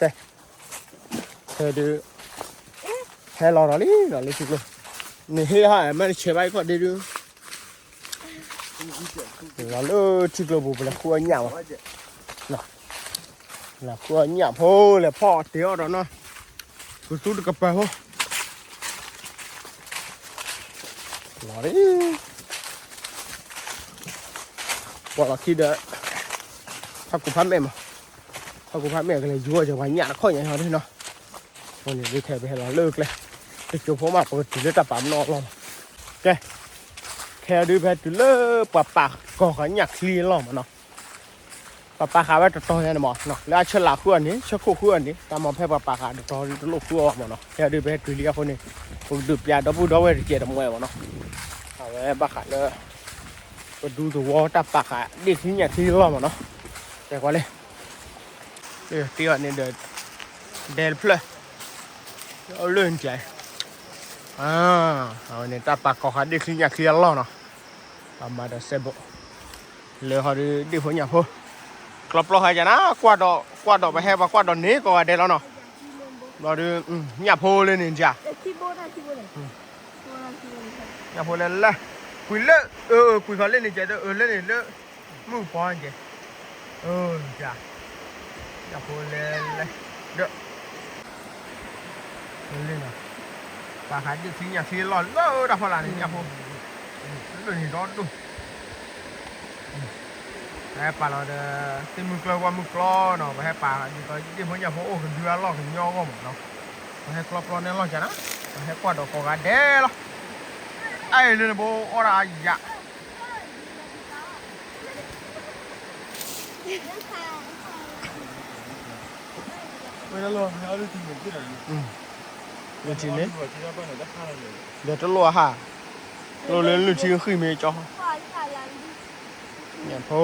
ကဲ, ခဲဒုး, ဟဲလီၤဒီးလံနီၤ လၢထံကျိ, နဟ့ၣ်ဟီၣ်မ့ၢ်တဆဲးဘၣ်အံၤခီၣ်ဒ့ဒုး, လီၤလၢထံကျိပူၤ ပလဲၤဃုအီၣ်ညၣ်မး, လဲၤဃုအီၣ်ညၣ်ဖိ လဲၤဖီၣ်တ့ၢ်အီၣ်ဒီးနီၤ, ပသူတကပၤဖိ လီၤလံ, ပှၤလီၤခံဒီး, ဖးကူဖးမဲာ်မး, ဖးကူဖးမဲာ် ကလဲၤယူၤအီၣ်ကပှၤညၣ်တခီညါဟီဒ်နီၤ, အဃိန့ၣ်ဒုး ခဲပဟဲလီၤလၢကျဲ, တစိၢ်ဖိမး ပကတုၤလၢတၢ်ပာ်ပနီၣ်အလီၢ်လီၤ, ကဲ, ခဲဒုးပဟဲတုၤလၢပှၤပာ်ကီၤဃာ်ညၣ်ချံအလီၢ်မးနီၤ ပှၤပာ်ဃာ်ဝဲတတီၤညါန့ၣ်မး, လၢအဆၢလၢ်ဃုအီၤန့ၣ် ဆၢခိၣ်ဃုအီၤန့ၣ် တၢ်မၤဖဲပှၤပာ်ဃာ်တတီၤတလိၣ်ဃုအီၤမးနီၤ, ခဲဒုးပဟဲတုၤလံအဃိန့ၣ်, ပကဒုးပျးဒီပုၢ်ဒီဝဲၢ်တစဲးတမှဲမးနီၤ, အဝဲဘၣ်ဃးလၢ, ပဒူသဝီတၢ်ပာ်ဃာ်ဒ့ၣ်ချံညၣ်ချံအလီၢ်မးနီၤ, တဲကွၢ်လံ, တ့အီၤန့ၣ်ဒီး, ဒဲတဖျၢၣ်, လၢနကဲ, အဝဲန့ၣ်တၢ်ပာ်ကီၤဃာ်ဒ့ၣ်ချံညၣ်ချံအလီၢ်နီၤ, ပမၤဒီးစဲဘိး, လၢဟီဒုးဒ့ၣ်ဖိညၣ်ဖိ, ကျီပျီဃာ်ကနၤ, ကွၢ်ဒီး ကွၢ်ဒီးပဟဲပှၤကွၢ်ဒီးန့ၣ်ကိးဂၤဒဲးလီၤနီၤ, ဘျီဒုး, ညၣ်ဖိလၢန့ၣ်က, ညၣ်ဖိလဲၤလဲၤ, ကွံာ်လၢ, ကွံာ်ဃီၤလၢန့ၣ်ကဲ, အၢလၢန့ၣ်လၢ, မုၢ်ပီကဲ, အၢ, ညၣ်ဖိလဲၤလဲၤ, ဒီး လၢနီၤ, ပာ်ဃာ်ဒ့ၣ်ချံညၣ်ချံအလီၢ်လၢတၢ်ဖီလာ်န့ၣ် ညၣ်ဖိ, လၢန့ၣ်ဒီဒိၣ်, ပဟဲပာ်လီၤဒီး, သ့ၣ်မုၢ်ကျၢၤဝါမုၢ်ကျီနီၤ, ပဟဲပာ်ဒ်သိးဒ့ၣ်ဖိညၣ်ဖိအိၣ်ကဒုအလီၢ်ကညီအဂီၢ်မးနီၤ, ပဟဲကျီပျီန့ၣ်လီၤကနၤ, ပဟဲကွၢ်ဒီးကိးဂၤဒဲးလီၤ, အအံၤလၢနဘိအီၣ်ဒၣ်အယၤ လၢထံန့ၣ်, ဒီးတလိၣ်အဟး, တလိၣ်လၢလၢထံဃံမ့ၢ်ကၠီ, ညၣ်ဖိ,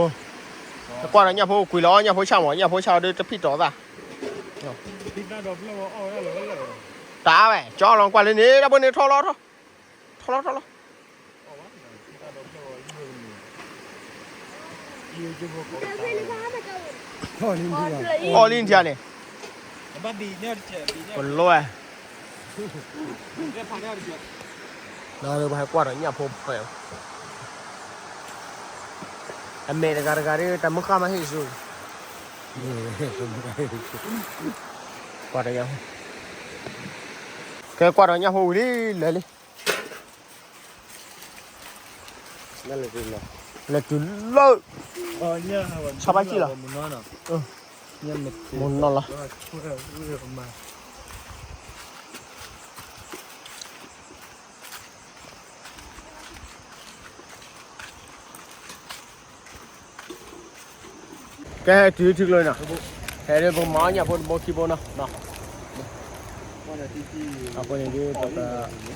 ကွၢ်ဒီးညၣ်ဖိကွံာ်လီၤ, ညၣ်ဖိဆၣ်မး, ညၣ်ဖိဆၣ်အီၤဒုးတဖံးတီၤသၣ်, တၢ်ဝဲ, ကၠီလီၤကွၢ်လၢန့ၣ် တၢ်ဖိန့ၣ်ထီၣ်လီၤ, ထီၣ်လီၤထီၣ်လီၤ အီၣ်လံထါန့ၣ်, ပလိၣ်ဝဲ, ဒီးပဟဲကွၢ်ဒီးညၣ်ဖိဖဲ, အမဲာ်တဂၤတဂၤဒီး တၢ်မုၢ်ဃၢ်မးဟ့ၣ်ဆူ, ကွၢ်ဒီးညၣ်ဖိ, ကဲကွၢ်ဒီးညၣ်ဖိဝံၤလံ လဲၤလံ လဲၤတုၤလၢ, ဆီဘၣ်ကံၣ်လီၤ, မနီၤလီၤ, ကဲတုၤထံကျိနီၤ, ဟဲဒ်ပကမၤအီၣ်ညၣ်ဖိတဘိခံဘိနီၤ, အဃိန့ၣ်ဒ်ပ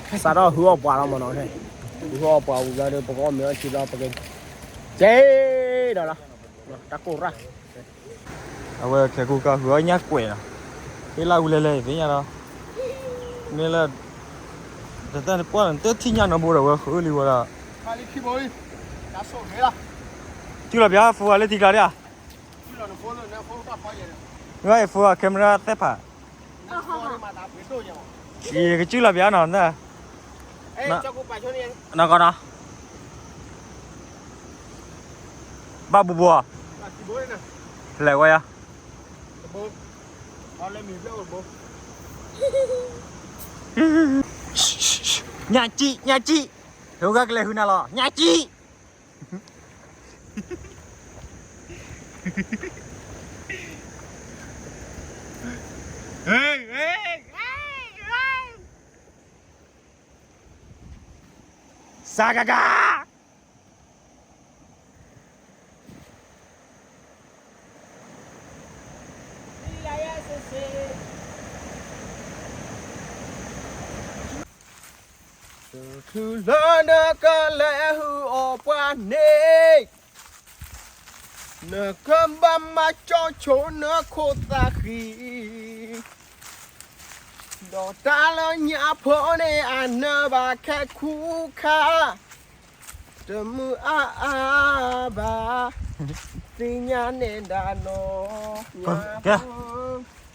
က, စးထီၣ်ဟုအီၣ်ပှၤလီၤမနီၤ, ဟုအီၣ်ပှၤဝံၤဘျီဒီး ပကအီၣ်မ့ၤအီထံဘျီ ပက, ကဲဒီးလီၤ, တၢ်ကိၢ်ရၣ် အဝဲခဲကိၢ်ကၢ်ဃုအီၣ်ညၣ်ကွဲးနီၤ, ဟ့ၣ်လၢဝံၤလဲၤလဲၤသ့ၣ်ညါဒီး, မ့ၢ်လၢ, တတၢ်န့ၣ်ကွၢ်လီၤ တထံၣ်ညၣ်နီတဘိဒီး ဝဲဃုလံဝဲဒၣ်, စုၣ်လီၤပၠး ဖိဂၤလၢထံကျါဒၣ်ဧါ, ဝဲအံၤဖိဂၤ camera သ့ၣ်ဖး, ယကစုၣ်လီၤပၠးနီၤ, နီၢ်ကီၢ်နီၤ, ဘၣ်ဘူးဘူး, လဲၤဝဲယါ ညၣ်ကံၣ် ညၣ်ကံၣ်, ဟိဂၤကလဲၤဟုနၤလီၤ ညၣ်ကံၣ်, စါကကါ တချုးလၢနကလဲၤဟုအီၣ်ပှၤန့ၣ်, နကဘၣ်မၤကၠီဆိနခိၣ်သးဃံ, ဒီးတၢ်လၢညၣ်ဖိန့ၣ် အနၢ်ဘၣ်ခဲခူခါ, တမုာ်အါအါဘၣ်, သ့ၣ်ညါနဲဒၣ်နီၤ, ညၣ်ဖိ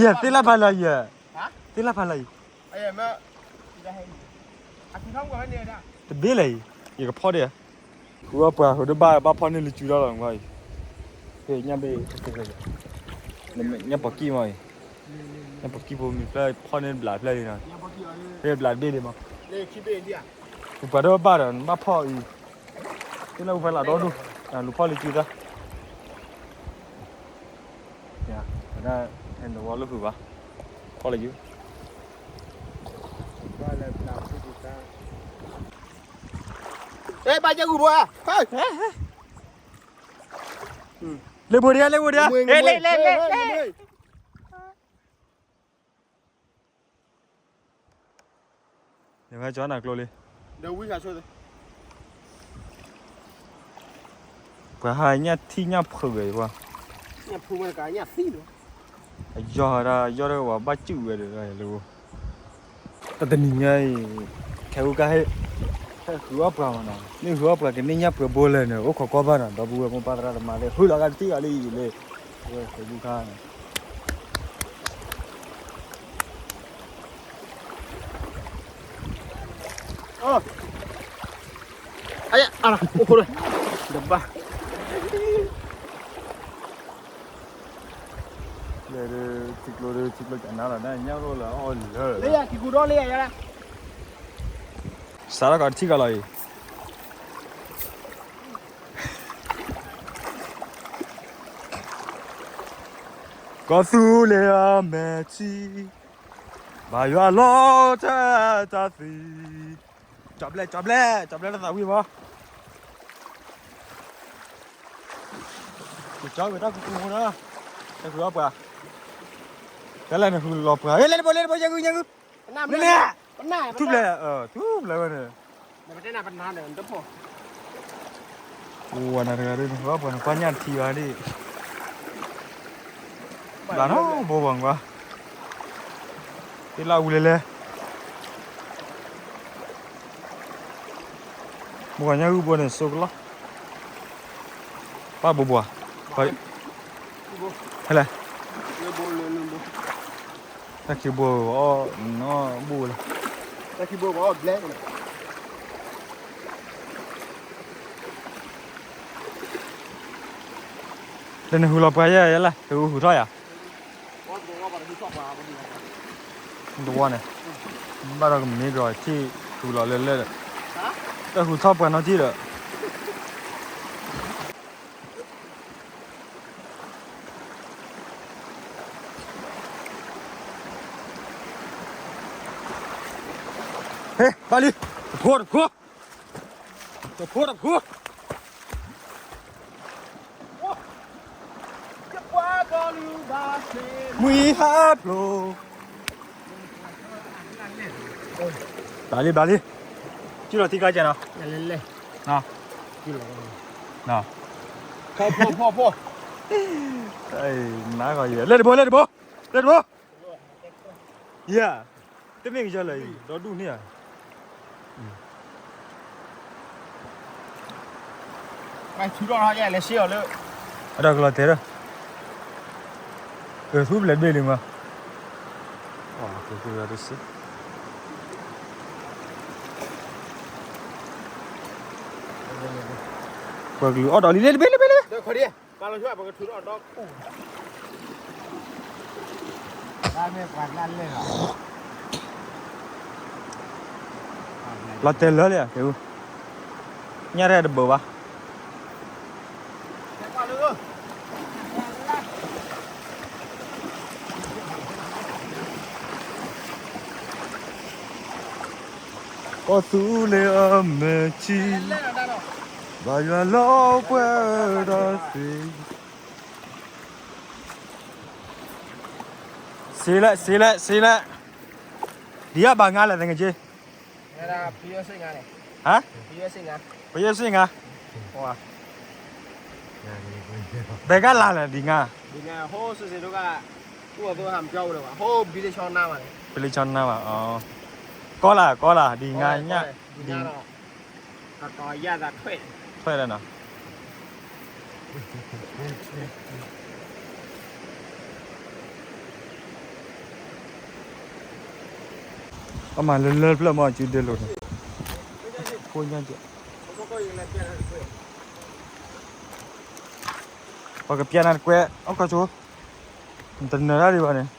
ယဲ သ့ၣ်လၢ်ဖးလၢ်ယဲ, သ့ၣ်လၢ်ဖးလၢ်အံၤ, တဘ့ၣ်လဲၣ်အံၤ, ယကဖီၣ်ဒံး, ဃုအီၣ်ပှၤဃုာ်ဒီးဘၣ်ဘၣ်ဖီၣ်န့ၢ်လၢစုဒီလီၤအံၤ, ညၣ်ဘ့ၣ်, ညၣ်ပိာ်ကံၢ်မ့ၢ်အံၤ, ညၣ်ပိာ်ကံၢ်ဖိမံၤဖျၢၣ်ဖီၣ်န့ၢ်တဘျးဖျၢၣ်လံနီၤ, ဖဲဘျးတဘ့ၣ်ဒံးမး, ဃုာ်ပှၤဒီးဘၣ်ဒီး နဘၣ်ဖီၣ်အံၤ, သ့ၣ်လၢ်အူဖဲလၢဒီဒူၣ်, လူၤဖီၣ်လၢစုသၢ ဝဲဒၣ် ဟဲနဝီလၢဃုာ်ဘၣ်, ဖီၣ်လၢယိၤ, ဘၣ်ကဲဂုၢ်ဘိဧါ, လ့ဘိဒံးဧါ လ့ဘိဒံးဧါ, လ့လ့လ့လ့လ့ နဝဲကၠီနၤကျိလံ, ပှၤဟးညၣ်ထံၣ်ညၣ်ဖုးဝဲအံၤပှၤ, အယီၢ်ဒၣ်ယီၢ်တဝဲဘၣ်စုၣ်ဝဲဒီးလၢ, တၢ်တနံၤညါအံၤ, ခဲအူကါဟဲ, ဟဲဃုာ်အီၣ်ပှၤမးနီၤ, မ့ၢ်ဃုာ်အီၣ်ပှၤကန့ၢ်ညၣ်ပှဲၤဘိလဲၣ်န့ၣ် အိၣ်ခိးကွၢ်ဘၣ်နီၤ, ဒီပုၢ်ဝဲၢ်မိၢ်ပၢ်သရၣ်သမါသ့ၣ် ဃုာ်လီၤကါတထံၣ်အီၤလံအံၤလၢ, ဝဲခဲအူကါန့ၣ် အိၣ်ခိး, တဘၣ်, လဲၤဒီးထံကျိဒီးထံကျိကနါလီၤ ဒၣ်ညၣ်ရိၣ်လၢအီၣ်လၢ, စးထီၣ်ကီးတထံၣ်ကီးလီၤအံၤ, ကီၢ်သူလ့ၤအမဲာ်ထံ, ဘၣ်ယွၤလီၤထဲး တၢ်သံ, ကၠီဘျဲၣ် ကၠီဘျဲၣ် ကၠီဘျဲၣ်လၢသးဝံၣ်မး, ကၠီဝဲတၢ်ကူကူဖိနီၤ, တၢ်ဃုာ်အီၣ်ပှၤ, တၢ်လဲၤနဃုာ်လီၤပှၤ လ့လ့ဘိ လ့လ့ဘိ ယဲဂုၢ် ယဲဂုၢ်, လ့လ့, ထူၣ်ဘျဲၣ်, ထူၣ်ဘျဲၣ်ဝဲန့ၣ် အိၣ်ဝဲနၤတဂၤဒီး နဃုာ်အီၣ်ပှၤနကွၢ်ညၣ်ထံဘၣ်ဒ်, ဘျးနီၤဘိပှၤကွၢ်, သ့ၣ်လၢအူလဲၤလဲၤ, မုၢ်ဂီၤညါဂုၢ်ဘိန့ၣ် စိကလီၢ်, ပၢ်ဘိဘှီ, ဟဲလဲၣ်, တၢ်ခံဘိအီၣ်နီၢ်ဘူၣ်ဝဲလီၤ ဒီးနဃုာ်လီၤပှၤယဲယဲလၢ တဂုာ်ဃုာ်ထီၣ်ယၤ, တဝီန့ၣ်, ဘၣ်ဒီးကမ့ၢ်ကီးထံၣ်ဃုာ်လီၤလၢလၢဒီး, တၢ်ဃုာ်ထီၣ်ပှၤနီၢ်ထံၣ်ဒီး ဟဲ ဘၣ်လံ, တဖိတဖိ, တဖိတဖိ, မှံဟးဖျိး, ဘၣ်လံ ဘၣ်လံ, ကံၣ်လီၤထံကျါကဲနီၤ, နါကီးယဲ လဲၤတဘိ လဲၤတဘိ, လဲၤတဘိ, ယၤ, တမ့ၢ်ကစၢ်လၢာ်အံၤ ဒီဒူၣ်န့ၣ်ဧါ, လဲၤဆ့အီၤလၢ အဒီးကလီၤတဲာ်ဒီး, အၢ သူပလဲၤတဘ့ၣ်လံမး, အီၤ ပှၤကလုာ်အီၣ်ဒီးလံ လဲၤတဘ့ၣ် လဲၤတဘ့ၣ်, လီၤတဲာ်လၢလံဧါ ကဲအူ, ညၣ်ရဲၣ်တဘၢဘၣ်. ကီၢ်သူလ့ၤအမဲာ်ထံ, ဘၣ်ယွၤလီၤပှဲၤဒီးသ့, စ့လဲၣ် စ့လဲၣ် စ့လဲၣ်, ဒ်အဘၣ်ငါလဲၣ် သင်က့, ဟါ, ပယဲၢ်စ့ငါ, ဘဲကလၤလဲၣ် ဒ်ငါ, ပလ့ဆီနါဘၣ်, ကီလၢ် ကီလၢ် ဒ်ငါညၣ်, ဒ်, ထွဲလၢနီၤ. အမၤလၢလၢဖျၢၣ်မီၢ်စုဒဲလိာ်န့ၣ်, ဖိညါကဲ, ပှၤကပျဲနၤတကွဲး အီၣ်ကီၢ်ဆိ, နတနၢၤတၢ်ဒံးဘၣ်န့ၣ်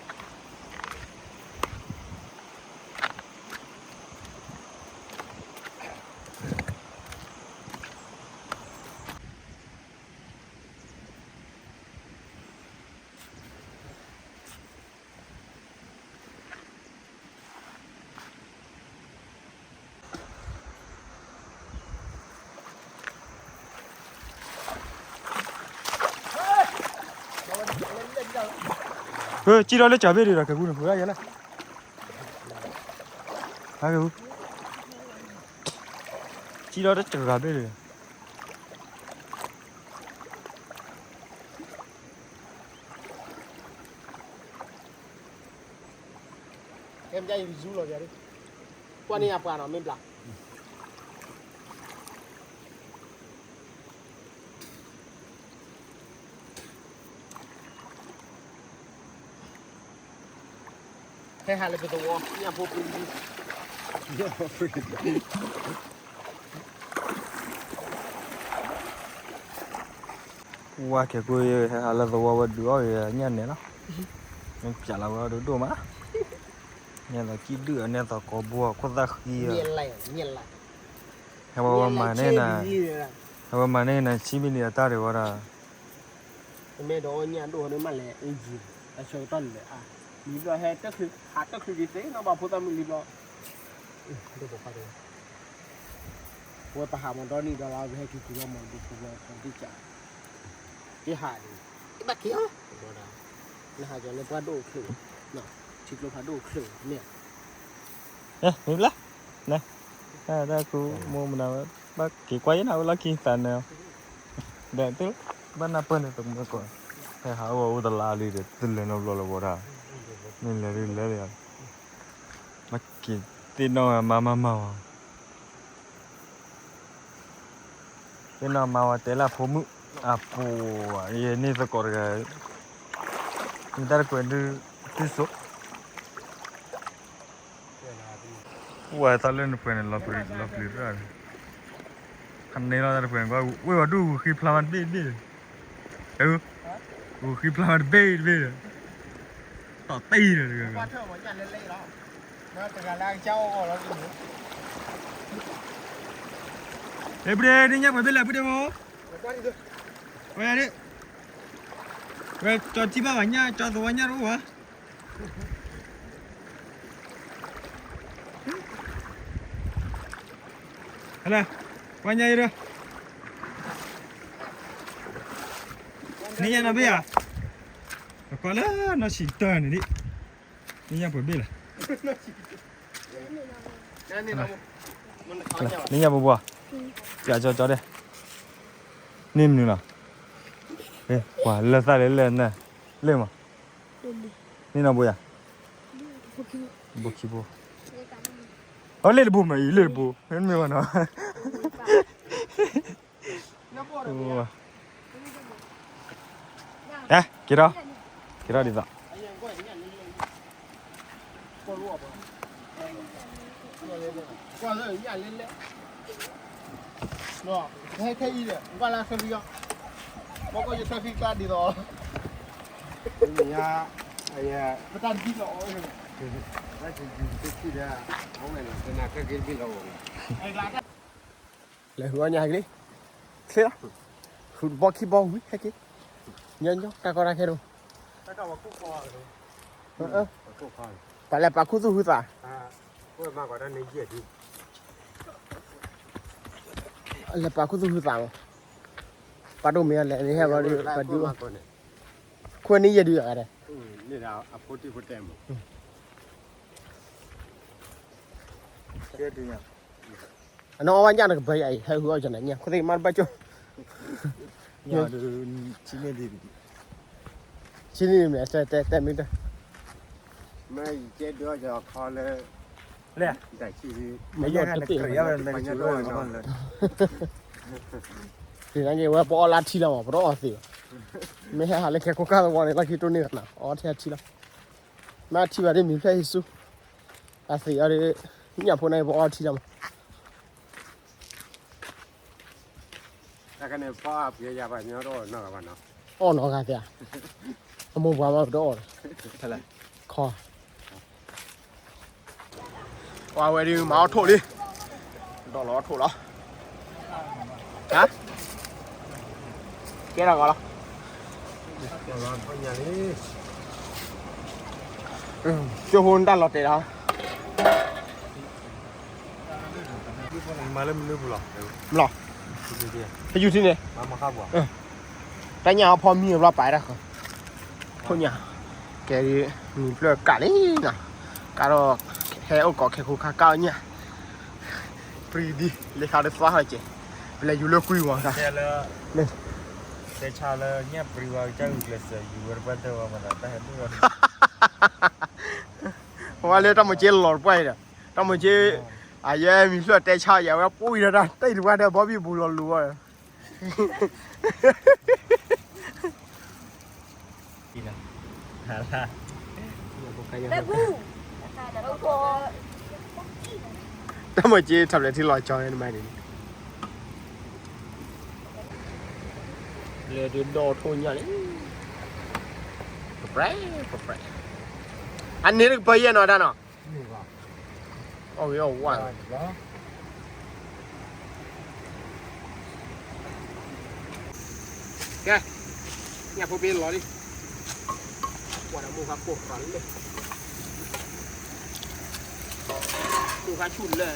ကံၣ်ထီၣ်လၢကၢၤဘ့ၣ်ဒံးဒီး ကဲကူန့ၣ် ပှၤဒၣ်ယဲလၢ, ကဲကူ, ကံၣ်ထီၣ်တကၢၤဘ့ၣ်ဒံးဒီး ဟဲမ့ၢ်ယကယူလီၤယၤ, ကွၢ်န့ၢ်ယပှၤနီၤ မ့ၢ်ဘျး, ဟဲဟးလၢပသဝီ ညၣ်ဖိပူၤလံ ဝါခဲကိး ဟဲဟးလၢသဝီဝဲဒုးအီၣ်ဂ့ၤညၣ်နဲၣ်လီၤ, မ့ၢ်ပျးလီၤဝဲအီၣ်ဒိၣ်ဒိၣ်မး, နဲၣ်သီးကံၣ်ဒုၣ် အနဲၣ်သီးကိးဘိခိၣ်သၣ်ဃံ, ဟဲဝဲမၤန့ၢ်နၤ, ဟဲဝဲမၤန့ၢ်နၤ ဆံမံလံအတၢ်ဒံးဝဲဒၣ်, မ့ၢ်ဒီးအီၣ်ညၣ်ဒိၣ်ဟီဒ်မးလဲၣ် အ့ၣ်ယံၤ, အဆၢကတီၢ်လၢာ်အါ, လံဘျီဟဲတချုး ဟးတချုးက့ၤသ့နီၤ ဘၣ်ဖိသၣ်မုၣ်လံဘျီ, ဒိၣ်ပိာ်ခွါတဝဲ ဝဲပဟးမီၤဒီနံၣ်ဒီလါ ပဟဲက့ၤက့ၤလီၤမီၤဒ်ဖိဘျီတံၢ်ကၢ်, က့ၤဟးဒံး, တဘၣ်က့ၤအီၤ, နဟးကီၤလၢပှၢ်ဒိၣ်အိၣ်ချ့, ထံကျိဖးဒိၣ်အိၣ်ချ့မ့ၢ်, မ့ၢ်ဘျါ, န, တၢ်ကူမိၢ်မနုၤဝဲ, ဘၣ်က့ၤကွၢ်ယဲနၤဝဲလီၢ်ခံသးနၤ, ဒီးတဘၣ်နၢ်ပၢၢ်န့ၣ် သမၢကီး, ဟဲဟးအိၣ်အိၣ်တလါလံဒီး တလဲၤနီတဘျီလၢၤဝဲဒၣ်, မ့ၢ်လဲၤဒ်လဲၣ်လဲၣ်, ဘၣ်က့ၤသ့ၣ်နီၣ်မါမါမါဝဲ သ့ၣ်နီၣ်မါဝဲတဲလၢဖိမုၣ်, အပူၤ, ယန့ၢ်သကိးတဂၤ, မ့ၢ်တၢ်တကွဲးဒုး, ဒုးစိး, ဝဲသးလၢနပှဲၤန့ၣ် လီၤပျံၤရၣ်, ဟးန့ၢ်လီၤတၢ်တပှဲၤန့ၣ် ဝဲဝဲဒုးဂုာ်ဃံဖျါမးတဘ့ၣ်တဘ့ၣ်, ဂုာ်ဃံဖျါမးတဘ့ၣ်တဘ့ၣ်, တီၢ်တံၢ်ဒီးတဂၤ လၢပဒဲန့ၣ်ညၣ်ပှဲၤဘ့ၣ်လဲၣ် ပဒဲဖိ, ဝဲဒၣ်, ဝဲကၠီထံဘၣ်ဘၣ်ညၣ် ကၠီသဝီညၣ်တအိၣ်ဘၣ်, ဟဲလၢ ကွၢ်ညါအံၤဒီး နံၣ်ညါနီၢ်ဘ့ၣ်ဧါ, ကွၢ်လၢနီၢ်ဆံးတၢၢ်န့ၣ်ဒံး, နံၣ်ညါပှဲၤဘ့ၣ်လဲၣ်, နံၣ်ညါပှဲၤပှဲၤ, ကၠီကၠီကၠီဒဲး, န့ၣ်မနုၤလီၤ, ပှၤလၢသၣ်လၢလၢနၢ်, လၢမး, န့ၣ်နီၢ်ဘိယၤ, ဘိခံဘိ, အလ့ၣ်တဘိမးအံၤ လ့ၣ်တဘိ, မ့ၢ်ဝဲနီၤ က့ၤထီၣ်, က့ၤထီၣ်ဒ်သိး, လဲၤဃုအီၣ်ညါဟဲက့ၤ, ချ့လီၤ, ဃုတဘီခံဘီဝံၤဟဲက့ၤ, ညီညီတၢ်ကီတၢ်ခဲဒိၣ်, ပှၤလဲၤပာ်ခူသူၣ်ဟုသး, လဲၤပာ်ခူသူၣ်ဟုသးမး, ပှၤဒိၣ်မ့ၢ်အလဲၤမ့ၢ်ဟဲဘျီဒီး ပှၤဒုး, ခိၣ်နံၣ်ယဲၢ်ဒုးအဂၤဒီး အနီၢ်အီၣ်ဘၣ်ညၣ်တကပၤအံၤ ဟဲဃုအီၣ်ကၠီနၤညၣ် ခိၣ်သ့ၣ်မါတဘၣ်ကၠိ, ဆံနံၣ်မ့ၢ်တဲတဲမ့ၢ်တၢ်, မ့ၢ်ယကဲဒုးအီၣ်ကၠီခီလၢ, လဲၣ်, မ့ၢ်ယီၣ်တသ့ၣ်, ဝဲပအီၣ်လၢထံလီၤမး ပတအီၣ်သ့ဘၣ်, မ့ၢ်ဟဲဟးလၢခဲခိၣ်ကၢ်သဝီန့ၣ် လီၢ်ခံတိၢ်န့ၢ်ဂၤနၤ အီထံအထံလီၤ, မ့ၢ်ထံဘၣ်ဒ်မံၤဖျၢၣ်ဟံးဆူ, အသ့အီၤဒ်, ညၣ်ဖိန့ၣ် ပအီထံလီၤမး တၢ်ကန့ၣ်ဖီအပှဲၤယၤပှၤညီတအီၣ်နီတဂၤဘၣ်နီၤ, အီၣ်နီတဂၤသ့ဧါ, အမိၢ်ပှၢ်မးပတအီၣ်ဒီး, ခီ, ပှၤဝဲဒုးမၤအီၣ်ထိၣ်လံ, ဒီးလီၤအီၣ်ထိၣ်လီၤ, ဟါ, ကဲထီၣ်ဂီၤလီၤ, ကၠိဖိနတၢ်လီၤတဲာ်လီၤ, မၤလၢမနုၤပူၤလီၤ, လီၤ, ပယူၤထံန့ၣ်, တၢ်ညၣ်အီၤဖီမံအဘျီပာ်တၢ်ဃီ, ဖိညၣ်, ကဲဒ်, မံၤဖျၢၣ်ကးလံနီၤ, ကးဒီး, ဟဲအိၣ်ကိးခဲခိၣ်ခါကးအီၣ်ညၣ်, ပြံဒ်လၢခါဒ်သွါဟီကဲ, ပလဲၤယူၤလၢကွံဝီၤ, တဲဆါလၢညၣ်ပြံဝါကစၢ်ဂုာ်ကျဲးစၢးယူၤဝဲတပှၢ်တၢၢ်ဝဲမၤသးတၢ်ဟဲဒိၣ်, ဝဲလၢတၢ်မၤက့လီၤတပှၢ်အံၤဒီး, တၢ်မၤက့, အယဲမံၤဖျၢၣ်တဲဆါယၤ ဝဲပူၤအံၤဒီးတၢ်တၢ်အံၤတပှၢ်ဒီး ဘီဘံၣ်ဘူးလီၤလူၤဝဲ တၢ်မၤက့ထီၣ်ဖျဲးထံလီၤကၠီန့ၣ်မးန့ၣ်, လဲၤဒုးဒီးထိၣ်ညၣ်န့ၣ်, ပပြဲ, ပပြဲ, အန့ၣ်တကပၤယဲၢ်နီၤတၢ်နီၤ, အီၣ်ဂ့ၤအီၣ်ဝါ, ကဲ, ညၣ်ဖိပ့ၤလီၤလံ, ကွၢ်ဒီးမိၢ်ဃါပိၢ်ဃာ်လၢ, မိၢ်ဃါဆူၣ်လၢ,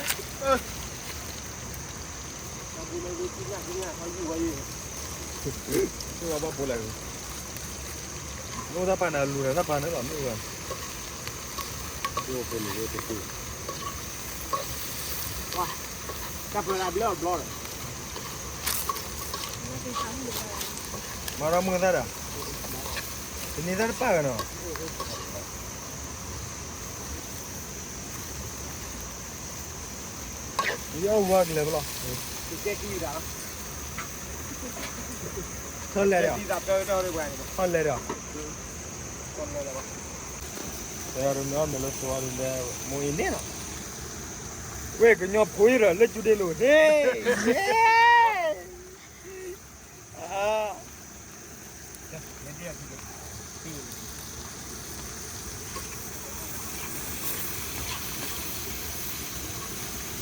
ဘၣ်ဘၣ်ဖိလဲၣ်, မိၢ်တၢ်ပာ်နၤလူၤဒီးတၢ်ပာ်နၤလီၤမ့ၢ်ဝဲ, တၢ်ပၢလၢအဘျဲအဘျီဒီး, မၤဒီးမုၢ်သၣ်ဒီး, တနံၤသၣ်တပာ်ဝဲနီၤ, ယအီၣ်ဝါကလဲၤဘၣ်လီၤ, ထီၣ်လဲၤဒီး, ထီၣ်လဲၤဒီး, တဲအီၤတမ့ၢ်အီၣ်မ့ၢ်လၢသိအီၤဒ်လဲၣ်, မိၢ်အံၤန့ၣ်နီၤ, ဝဲကညီဖိအံၤဒီးလၢကၠူဒ့လိာ်, ဟ့ၣ်,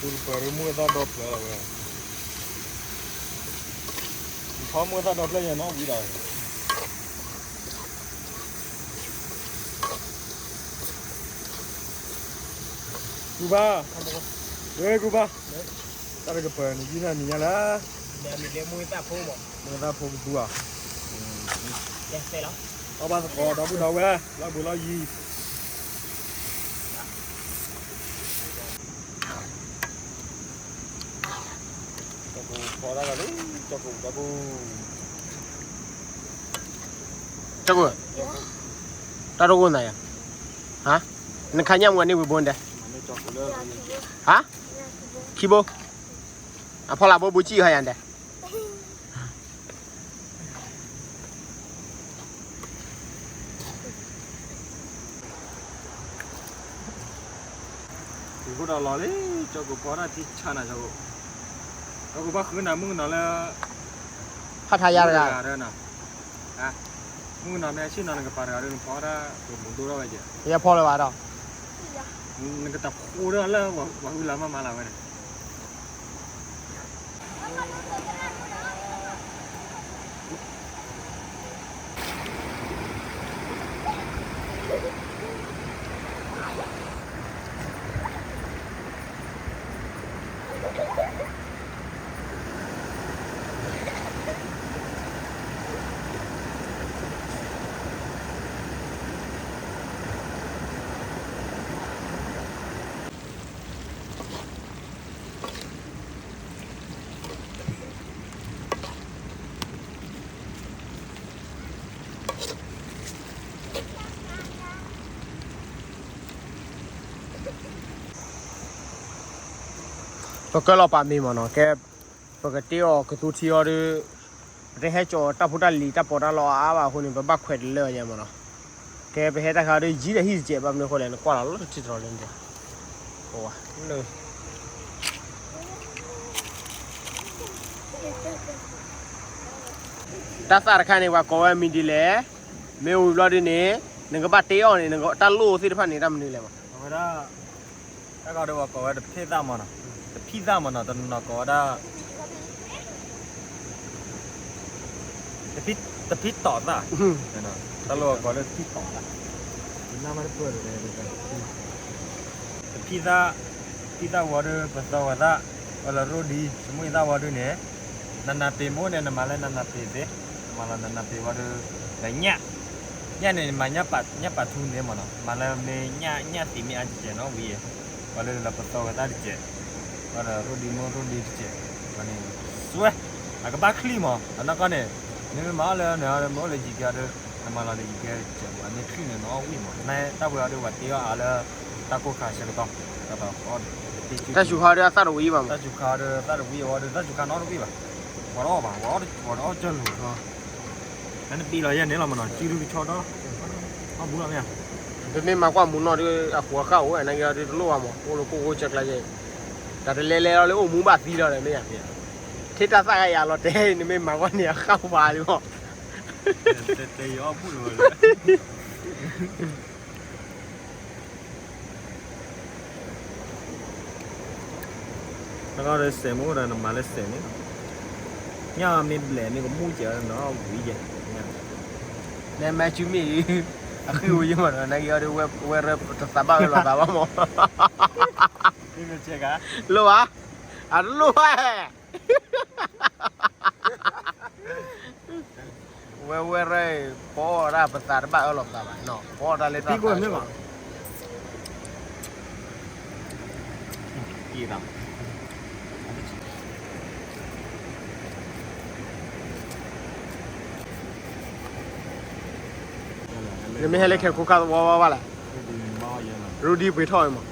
တူၢ်တပၢၤဒ်မုၢ်သၣ်ဒီဖျၢၣ်လီၤဝဲ, ထီမုၢ်သၣ်ဒီဖျၢၣ်ယဲၢ်နီၣ်ဝံၤဒီး, ကူဘၣ်, ဝဲကူဘၣ်, တၢ်တကပၤန့ၣ် ယုၢ်ထီၣ်နံၤညါလၢ မုၢ်သၣ်ဖိကသူဧါ, အီၣ်ဘၣ်သကိးဒီပုၢ်ဒီဝဲၢ် လီၢ်ဘူးလီၢ်ယံၤ ကီၢ်ကိးဖီတၢ်လီၤလံ, ကီၢ်ကိးဒီပုၢ်, ကီၢ်ကိး, တၢ်တအိၣ်နၤယၤ, ဟါ, နခါညၣ်မူအန့ၢ်ဝံၤဘိဒဲး, ဟါ, ခံဘိ, အဖီလာ်ဘိဘူးကံၣ်ဟါယၤဒဲး ကီၢ်ကိးဒီးလီၤလံ, ကီၢ်ကိးဖီတၢ်ထံဆါနၤကီၢ်ကိး, ကီၢ်ကိးဘၣ်ဃုနၤမုၣ်ကနီၤလၢ ဟးထါယါတဂၤ, မုၣ်ကနီၤမ့ၢ်ဆ့ၣ်နီၤနကပၤတဂၤဒီးနဖီတၢ်ကမူဒိၣ်ထီၣ်ဝဲကဲ, ယဲဖီလၢၤဘၣ်ဒီး, နကတၢ်ဖိဒၣ်လၢပှၤဟုလၢမၤမၤလၢၤဝဲန့ၣ် ပကလီၤပာ်မ့ၤမ့ၢ်နီၤ, ကဲ, ပကတ့အီၤကသူထံအီၤဒီး, ပတဟဲကၠီၤတၢ်ဖိတၢ်လံၤတၢ်ပီးတၢ်လီအါဘၣ်အဃိန့ၣ် ပဘၣ်ခွဲးတလၢာ်ညါမ့ၢ်နီၤ, ကဲပဟဲတၢ်ခါဒီးယံၤဒီးဟံၣ်တစဲးဘၣ်မနုၤအဃိလဲၣ် နကွၢ်လီၤလီၤတထံတထီလၢန့ၣ်, တၢ်သၣ်တခါန့ၣ် ပှၤကိးဝဲမံၤဒ်လဲၣ်, မ့ၢ်ဝံၤဘျီဒ်န့ၣ်, နကဘၣ်တ့အီၤန့ၣ် တၢ်လိၣ်သ့ၣ်တဖၣ်န့ၣ် တၢ်မနုၤလဲၣ်မး, အဝဲဒၣ်, တၢ်ခါဒီးပှၤကိးဝဲတဖံၣ်သၣ်မ့ၢ်နီၤ, တဖံၣ်သၣ်မ့ၢ်နီၤ တနီၤနီၤကိးဝဲဒၣ် တဖံၣ်တီးသၣ်, တၢ်လီၢ်ကိးလၢတဖံၣ်တီးသၣ်, တဖံၣ်သၣ်, တဖံၣ်သၣ်ဝံၤဒီး ပသီဝဲသၣ်, အလၢရိၣ်ဒံ, တမ့ၢ်သၣ်ဝံၤဒီးန့ၣ်, နနၤပ့ၤမ့ၢ်န့ၣ် နမၤလၢနနၤပ့ၤသ့, နမၤလၢနနၤပ့ၤဝံၤဒီး, ဒီးညၣ်, ညၣ်န့ၣ် နမၤညၣ်ပာ်ထူန့ၣ်မ့ၢ်နီၤ မၤလၢမ့ၢ်ညၣ် ညၣ်သံးမ့ၢ်အါတကဲးနီၤဝံၤ, ပှၤလၢလၢပသီဝဲသၣ်တကဲး, ဝံၤဒီးရိၣ်ဒံမ့ၢ်ရိၣ်ဒံတကဲး, ဝံၤန့ၣ်, စွဲ, အကဘၣ်ချံၣ်မး အနီၢ်ကီၢ်န့ၣ်, နမ့ၢ်မၤအီၣ်လၢန့ၣ် မ့ၢ်အိၣ်လၢယံၤကဲဒီး, နမၤလီၤလၢယံၤကဲတကဲး အမ့ၢ်ချံၣ်န့ၣ်နီၤဝံၤမး နတၢ်ဝဲအီၤဒီးပှၤတ့အီၤအါလၢ, တၢ်ကိၢ်ခါဆၢကတီၢ်, တၢ်တ, တၢ်ဆူးခါဒီးအသၣ်တဝံၤဘၣ်မး, တၢ်ဆူးခါဒီးသၣ်တဝံၤအီၤဒီး တၢ်ဆူးခါနီတဝံၤဘၣ်, ပှၤတအီၣ်ဘၣ်, ပှၤတအီၣ်ကၢၢ်လိာ်, နပံးလီၤယဲၢ်န့ၣ်လီၤမးနီၤ စုဒုကဆီဒီး, အီၣ်ဘူးလီၤမ့ၢ်ဧါ, ပမ့ၢ်မၤကွၢ်မူနီၢ်ဒီး အဃိအဃၢ်အိၣ်ဝဲနာ်က့ၤဒီးတလိၣ်ဘၣ်မး အိၣ်လၢခိၣ်ဃိစၢကျါယဲၢ်, တၢ်တလဲလဲလီၤလၢအိၣ်မူဘၣ်သံလီၤဒီးမ့ၢ်ဧါ, ထံၣ်တၢ်သၣ်ဂၤယၤလီၤတဲ နမ့ၢ်မၤကွၢ်န့ၣ်အဃၢ်ဝါလံမး, တဲအီၣ်ဘူးလီၤ နကဒီးစဲးမ့ၢ်အိၣ်ဒီးနမၤလၢစဲးန့ၣ်, ညၣ်မ့ၢ်ဘျဲးမ့ၢ်ကမူၣ်ကဲးနီၤဝံၤယဲၢ်, နမၤစုမ့ၢ်, အဃံဝံၤယဲၢ်မးဒီး နာ်က့ၤအီၤဒီး ဝဲရဲတသးဘၣ်အၢလီၤသးဘၣ်မး, လိၣ်ဧါ, အတလိၣ်ဘၣ် ဝဲဝဲရဲ, ပအီၣ်ဒၣ်ပသးတဘၣ်အၢလီၤသးဘၣ်နီၤ ပအီၣ်တၢ်လၢတၢ်သး, နမ့ၢ်ဟဲလၢခဲခိၣ်ခါသဝီဝါဘၣ်လဲၣ်, ရူဒံပှ့ၤထီၣ်မး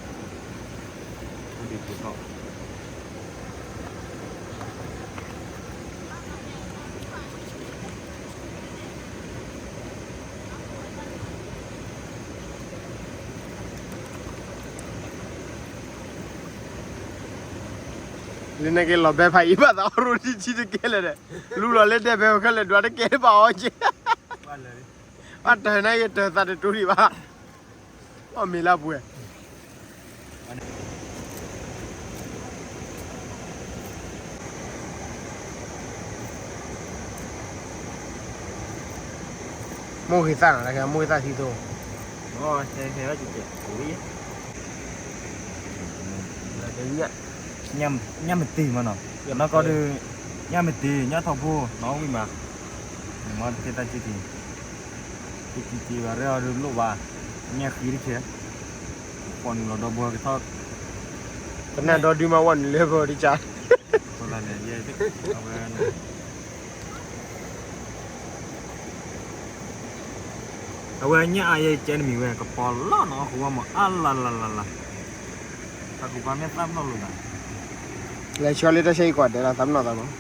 လၢနက့ၤလီၤဘဲဖးအံၤဘၣ်သးအီၣ်ရိၣ်တံၢ်တကဲလၢာ်ဒီး, လူလီၤလၢဒဲးဘဲခဲလၢာ်ဒွးတကဲဘၣ်အီၣ်က့ၤ, ဘၣ်တၢ်နာ်ယတၢ်သးတတူၢ်ဒံးဘၣ်, အီၣ်မ့ၤလၢပှဲၤ မိၢ်ဂ့ၤသၣ်နီၤ မိၢ်ဂ့ၤသၣ်ထံသိ, ဟဲဟဲဘၣ်ကကဲး, ညၣ်, ညၣ်မတံၤမးနီၤ, နီၢ်ကီၢ်ဒုး, ညၣ်မတံၤ ညၣ်ထီၣ်ဖိ နီၢ်ဝံၣ်မး, မ့ၢ်တက့ၢ်တၢ်ကံၣ်တံၢ်, ကံၣ်တံၢ်ဘၣ်ရဲၣ်အီၤဒုးလိၣ်ဘၣ်, ညၣ်ဃံတက့ၢ်, ပှၤနုာ်လီၤဒီဘီကထီၣ်, ပနၢ်ဒီဒုမးဝဲနုာ်လၢဘီတက့ၢ်, အဝဲ အဝဲညၣ်အါယဲကဲနမံၤဝဲ ကပီၤလီၢ်နီၤ ဃုဝဲမး အါလၢလၢလၢလၢ, တၢ်ကူၣ်ပာ်မ့ၢ်သၣ်ပနီၣ်လိာ်သး, လဲၤဆှၢလၢတၢ်ဆၢအံၤကွၢ်ဒဲးလီၤ သၣ်ပနီၣ်သးမး,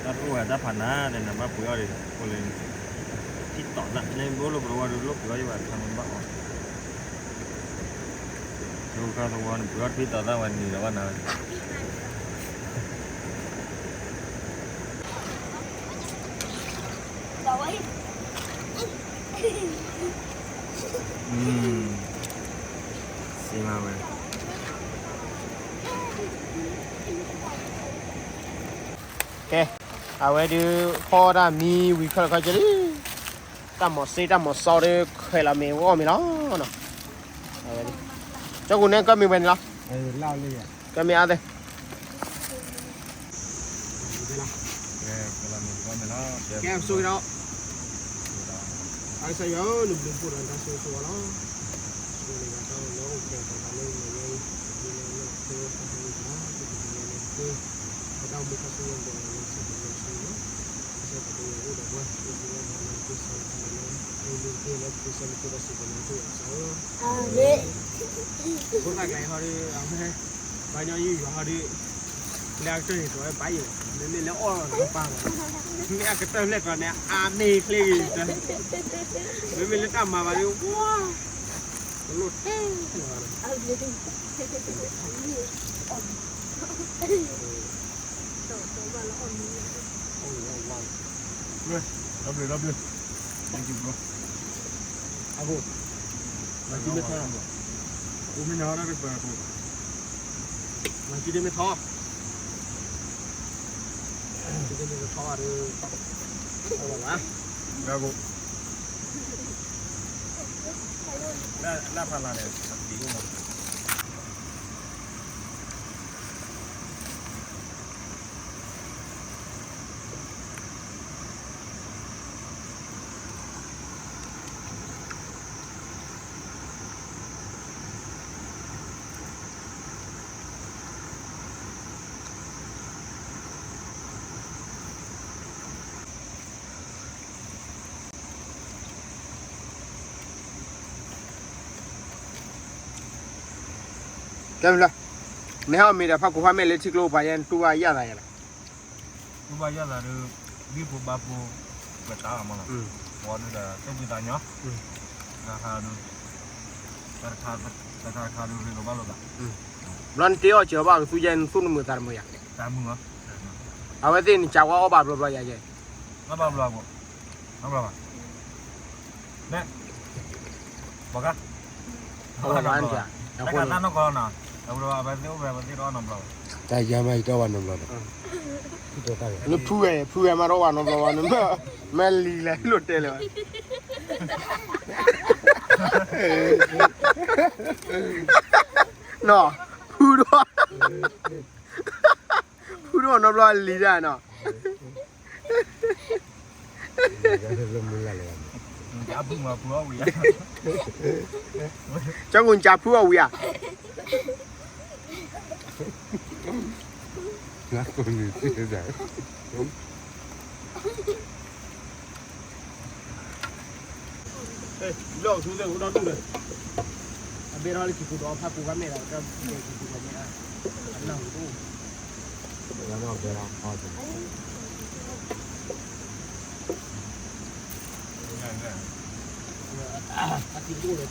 တၢ်တအိၣ်ဝဲတၢ်ဖးနၤ နဘၣ်ပှ့ၤအီၤဒီး အိၣ်လၢ ထံၣ်တီၢ်နၤ နဘၣ်အိၣ်လၢပရဝဲဒုးလိၣ်ပှ့ၤအီၤယဘၣ် ခါမ့ၢ်ဘၣ်အီၤ ဆိခါသဝီန့ၣ် ပှ့ၤအီၤတဖံးတီၤသၣ်ဝဲနံၤလီၤဘၣ်နၤဝဲ, စ့မၤဝဲ, ကဲ, အဝဲဒုး ဖီတၢ်မံဝံၤခီလီၤခီကလံ, တၢ်မီၤစ့တၢ်မီၤစီဒုး ခွဲးလီၤမ့ၤဝဲအီၣ်မ့ၤလီၤ, ကၠီကူန့ၣ် ကၢၢ်မ့ၤဝဲန့ၣ်လီၤ, ကၢၢ်မ့ၤအါသ့ၣ် ကဲ, ဆိက့ၤဒီး, အကစၢ်ယွၤဧၢ, နဘျုးဖှိၣ်ဒီးတၢ်ဆိၣ်ဂ့ၤဆိၣ်ဝါလီၤ, ဆိၣ်ဂ့ၤလၢတၢ်လၢအိၣ်ဖျဲၣ်ပှၤတၢ်လၢနမဲာ်ညါအံၤ, ဒ်လဲၣ်နီၢ်ခိတၢ်ဟဲနုာ်တၢ်, ဒ်ပကလဲၤနၤတသ့, ပတၢ်အိၣ်မူခါဆူညါဒီးလီၤဆူပကလဲၤဆူလီၤ, ကစၢ်ပှၤကညီအိၣ်ဒီးပှၤ, အိၣ်ဒီးပှၤလၢနကစၢ်တၢ်လၢ, အိၣ်မူတက့ၢ်လၢပကစၢ်မ့ၢ်က့ၤဒီးစူၢ်က့ၤနာ်က့ၤအကစၢ်ဧၢ, အၤမ့ၣ်, ဖိသၣ်ကျါအံၤဟီဒီး အဝဲ ပှၤကညီယုၢ်ယွၤဟီဒီး, လၢအကတၢၢ်န့ၣ် တဝဲဘၣ်ယဲၢ်, မ့မ့ၢ်လၢအီၣ်လီၤတပၢ်ဘၣ်, မ့ၢ်အကတၢၢ်ဖျဲၣ်ကျီၤန့ၣ် အမ့ၢ်ချ့ဂ့ၤတၢ်, မ့မ့ၢ်လၢတၢ်မၤဘၣ်ဒီး ဝါ, တလိၣ်တဲလၢၤဘၣ်, လီၤဘျုးလီၤဘျုး, thank you bro, အဃိ, မၤကံမ့ၢ်ထီ, အိၣ်မ့ၢ်နၤတၢ်တကပၤအဃိ, မၤကံမ့ၢ်ထီ, ကံမ့ၢ်ထီဒီး, အဝဲဘၣ်, အဃိ, လၢဖးလၢ်န့ၣ် ဒ်အိၣ်မး ကဲမ့ၢ်လၢ, နဟဲအီၣ်မ့ၤဒီးဖးကိာ်ဖးမဲာ်လၢထံကျိပှၤယဲ တူၢ်ဘၣ်ယၣ်သးယဲလီၤ, တူၢ်ဘၣ်ယၣ်သးဒီး, ဂံၢ်ဖိဘါဖိ, ပှဲၤတၢ်မးလီၤ, ဝံၤဒီး သူၣ်ဖှံသးညီ, တၢ်ခါဒုး, တၢ်ခါဒုးရ့လိာ်ဘၣ်လိာ်သး, ဘျီနတ့အီၣ်စၢၤဘၣ်ကသူယဲ နသူၣ်နမုာ်သးတမုာ်ယၤ, အဝဲသ့ၣ်နကးဝဲအီၣ်ဘၣ်ဘျီဘျီယၤယဲ, ဘၣ်ဘျီ, ဘၣ်ဘျီ, မ့ၢ်, ဘၣ်ကါ, တၢ်နီၢ်ကီၢ်နီၤ, အဝဲသ့ၣ်အိၣ်ဝဲအဝဲသ့ၣ်တအီၣ်နီတဘျီဘၣ်, တၢ်ယါမးယတအီၣ်ဘၣ်နီတဘျီဘၣ်, နဖုဝဲ, ဖုဝဲမးတအီၣ်ဘၣ်နီတဘျီဘၣ်, နမ့ၢ်လံလဲၣ်လိၣ်တဲလဲၣ်ဘၣ်, နီၤ, ဖုဒီး, ဖုဒီးနီတဘျီလံဒၣ်နီၤ ကၠီကူနကးဖုအီၣ်ဝံၤဧါ, ဘျီၣ်ဆူသ့ၣ်အိၣ်ဒီဒူၣ်ဒီး, အဘ့ၣ်ထီၣ်လၢကံၢ်ပူၤဒီးဖးပူၤဘၣ်မဲာ်ဒီး ကဘ့ၣ်ကံၢ်ပူၤဒီးမဲာ်အါ, အနၢ်ဟူတအိၣ်, အသံတအိၣ်လၢထံကီၢ်,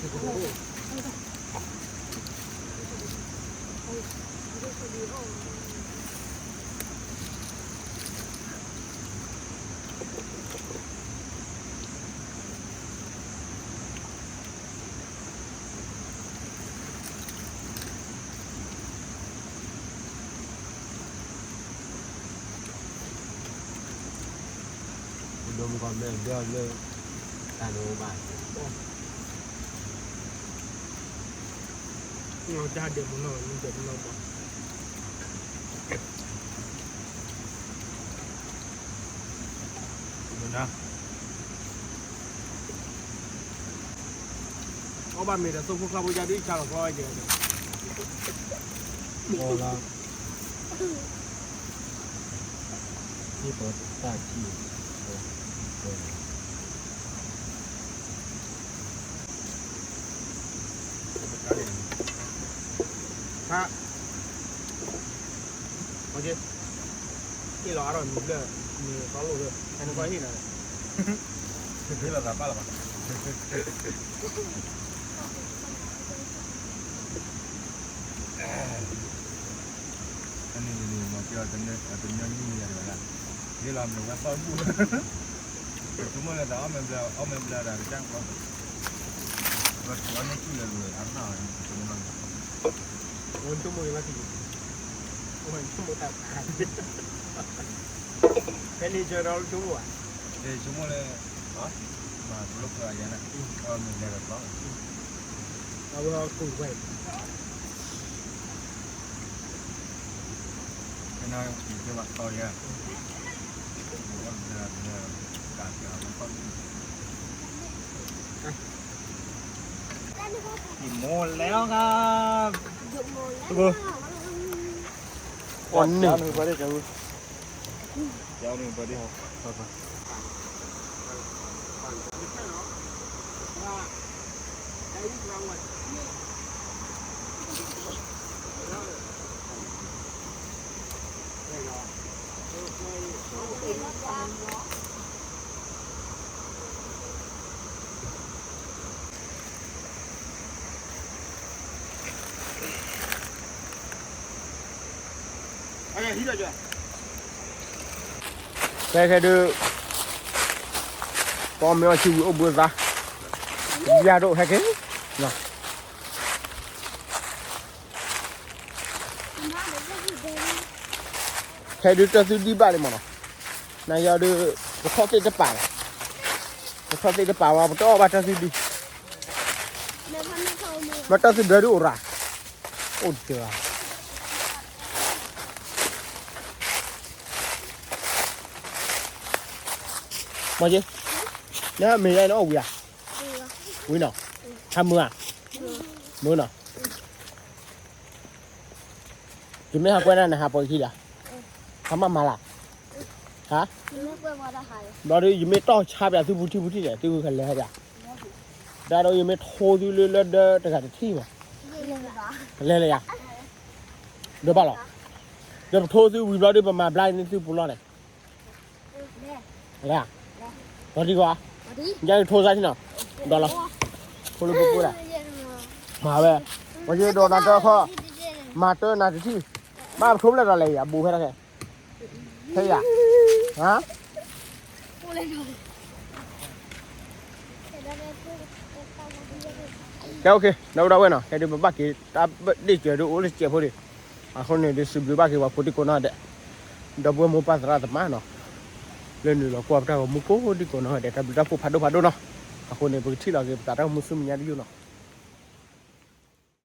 ဒိမကီၢ်ဘျၢဘျၢလၢ တၢ်ဒိဘၣ်, ဒၣ်ဒဲးမနီၢ် မ့ၢ်ဒဲးမနီၢ်ဘၣ် အီၣ်ဘၣ်မ့ၤဒီး သိဖိကျါဖိယါဒ်ဆါလီၤကျီဝဲကဲဒီး အီလါ ဟ့ၣ်ပတၢ်ထံၣ် ဟါ ဟ့ၣ်လီၤအါထီၣ်မံၤဘျၢၣ် မံၤသီလိၣ်လၢ ဟဲနုာ်ကီဟ့ၣ်နၤ ဟ့ၣ်လီၤသးပာ်လီၤဘၣ် အန့ၣ်န့ၣ် မ့ၢ်က့ၤအီၤတညီနုၢ်န့ၣ်ယၤတဂၤဒၣ် ဟ့ၣ်လီၤမ့ၢ်ဝဲသီဘူၣ် ပဆိကမိၣ်လၢတၢ်အီၣ်မ့ၢ်ဘျါ အီၣ်မ့ၢ်ဘျါတၢ်ကစၢ်ကီ ပထူအီၣ်န့ၢ်ဆူၣ်လၢၤလၢၤ အနီၢ် ပဆိကမိၣ် ဝံၤဆိကမိၣ်က့ၤဘၣ်ထံး ဝံၤဆိကမိၣ်တၢ် ဖဲန့ၣ်ကၢၤဒီးဆိကမိၣ်ဘၣ် ဆိကမိၣ်လၢ မၤပလီၢ်ပှၤယါန့ၣ် အီၣ်မ့ၢ်ဘျါဒီးသီ အဝဲအီၣ်ကူၣ်ဝဲ ကနၣ် ကဘၣ်သီယါ ကးကးဝဲသီ ယမိၢ်လဲၤအီၤခါ တဘိ အီၣ်န့ၢ် ယန့ၣ်ပှၤဒ် ခဲခဲဒုး ပအီၣ်မ့ၤအီၣ်ဆံဝံၤအိၣ်ဘှံးသါ ယါဒိၣ်ခဲက့ၤ ခဲဒုးတၢ်သူဒံးဘၣ်လံမ့ၢ်နီၤ နယီၤဒုး ပထီၣ်သ့ၣ်တပာ်လီၤ ပထီၣ်သ့ၣ်တပာ်ဝဲ ပတအီၣ်ဘၣ်တၢ်သူဒံး မ့ၢ်တၢ်သူဒံးဒုးအိၣ်ရၤ အိၣ်တကဲဘၣ် မ့ၢ်က့ နမ့ၢ်ယါန့ၣ်အီၣ်ဝံၤဧါ ဝံၤနီၤ ဟးမုာ်ဧါ မုာ်နီၤ ယမ့ၢ်ဟးကွဲးဒၣ်နဟးပှဲၤခံလၢ ဟးမးမးလၢ ဟါ ဘျီဒုး ယမ့ၢ်တီၢ်ဆါပၠးသုပူၤထံပူၤထံန့ၣ် သုကလဲၤပၠး ဒၣ်ဒီးယမ့ၢ်ထိသုလၢလၢဒၢတဂၤတထံၣ်မး လဲၤလၢယၤ ဒီးဘၣ်လီၤ ဒီးပထိသုဝံၤဘျီဒုး ပမၤဘျါန့ၢ်သုပူၤလီၢ်န့ၣ် လဲၤ ပှၤဒံကွၢ် ယဲကထိစါထံနီၤ ဒီးလီၤ ဖိလၢပူၤပူၤဒၣ် မၤဝဲ ပှၤယဲဒီးနၤတခီ မၤတၢ်နၤတထံၣ် ဘၣ်ပထိဖျဲၣ်ဒီးလဲၤယၤ ဘူးဖဲတၢ်ခဲ ဖဲယၤ ဟါ ကဲ okay ဒီပုၢ်ဒီဝဲၢ်နီၤ ခဲဒုးပဘၣ်က့ၤတၢ်ဘၣ်ဒ့ၣ်စၢၤဒုးအိၣ်လၢစဲးဖိဒံး အဃိန့ၣ်ဒုးစံးဘျုးဘၣ်က့ၤပှၤဖိဒံကိးနီၢ်ဒဲး ဒီပုၢ်ဝဲၢ်မိၢ်ပၢ်သရၣ်သမါနီၤ လၢနုာ်လီၤကွၢ်ပတၢ်ဂီၤမူကိးဒံကိးနီၢ်ဒဲး တၢ်ဘျုးတၢ်ဖှိၣ်ဖးဒိၣ်ဖးဒိၣ်နီၤ အဃိန့ၣ် ပကထံၣ်လီၤက့ၤပသးတၢ်ဂီၤမူဆူမဲာ်ညါတယုၢ်နီၤ